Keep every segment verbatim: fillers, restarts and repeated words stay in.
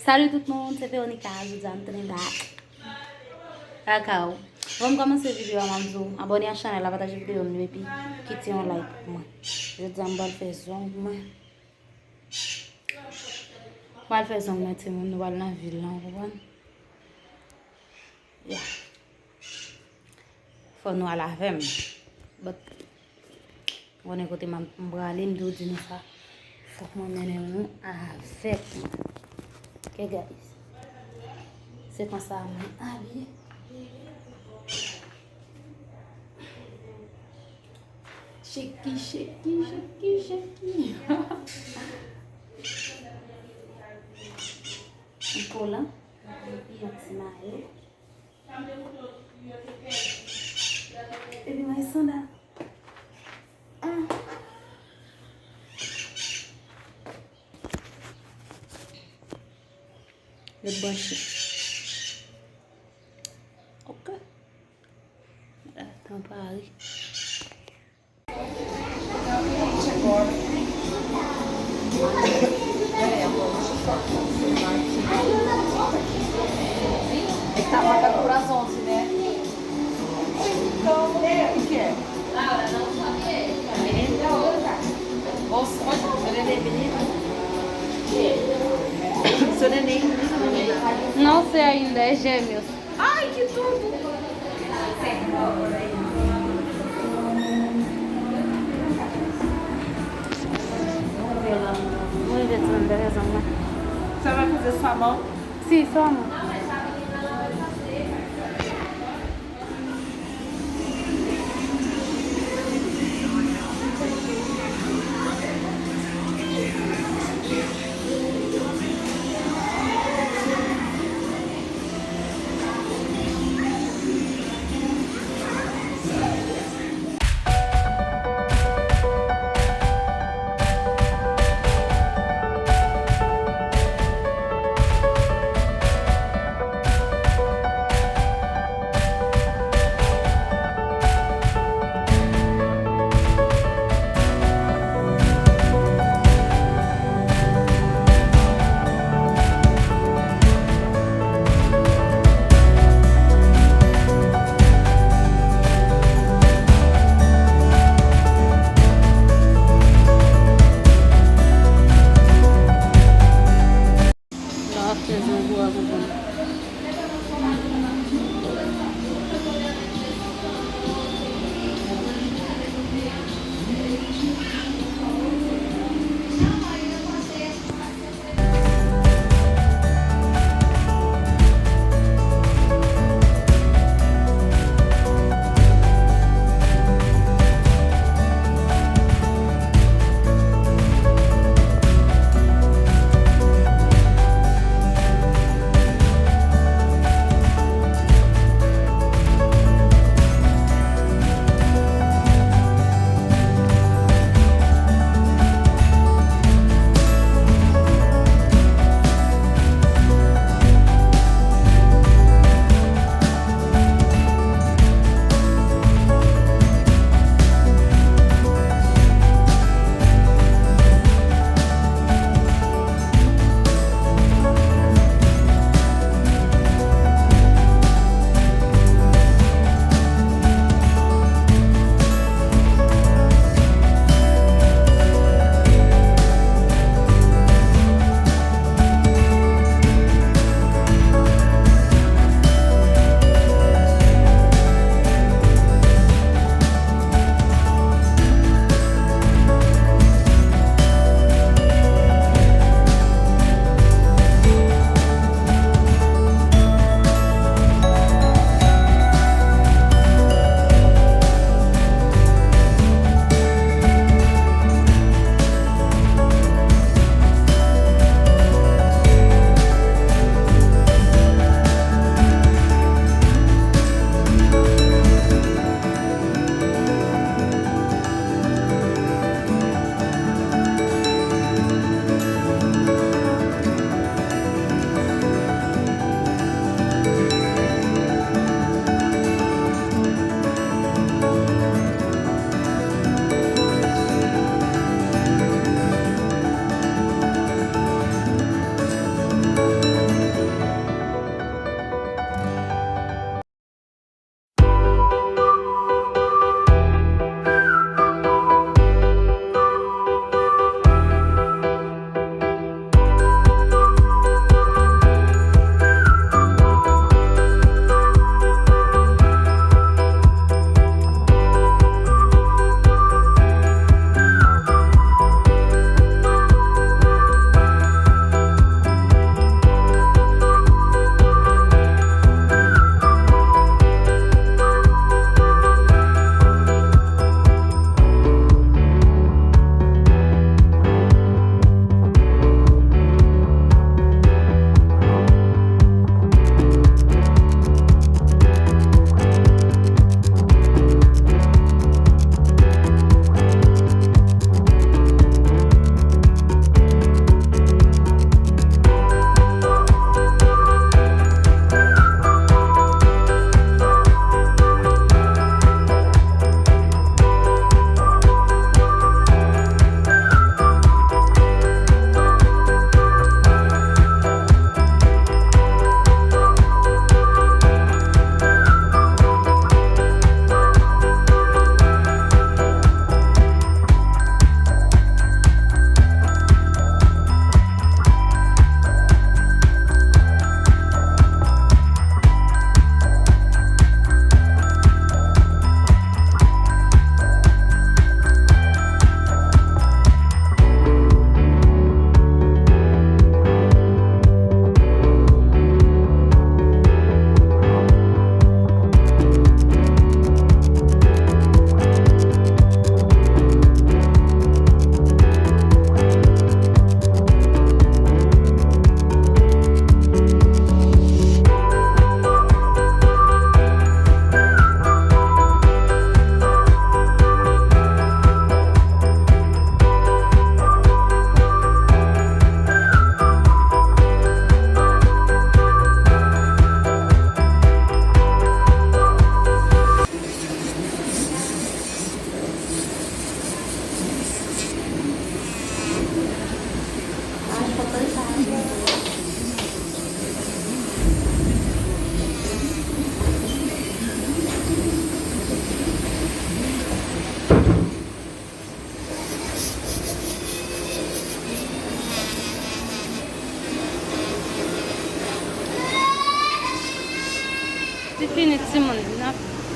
Salut tout moun, se Veronica. Jodi a m tounen back. Kaka w. Avan m kòmanse videyo a, m ap di w abòne ak chanèl la, pataje videyo m yo epi kite yon like pou mwen. Jodi a m pral fè zong mwen. M pral fè zong mwen timoun, nou pral nan vil la, w konprann? Yeah. Fò nou al avè m. But, ou konnen kote m ap, m prale, m tou di nou sa. Fòk mwen mennen nou avèk mwen. Ok, guys. Se konsa mwen abiye. Shake, shake, shake, shake. Yon kola, epi yon ti mayo. Epi mwen sandal. Ah. Lòt branche. Ok. Tan pare. Estamos acá corazones, né? Então, o que é? Nossa, olha, o neném menino. Seu neném menino, menina. Não sei ainda, é gêmeos. Ai, que tudo! Você vai fazer sua mão? Sim, sua mão.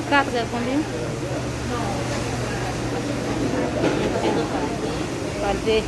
Katrè konbyen? Pase.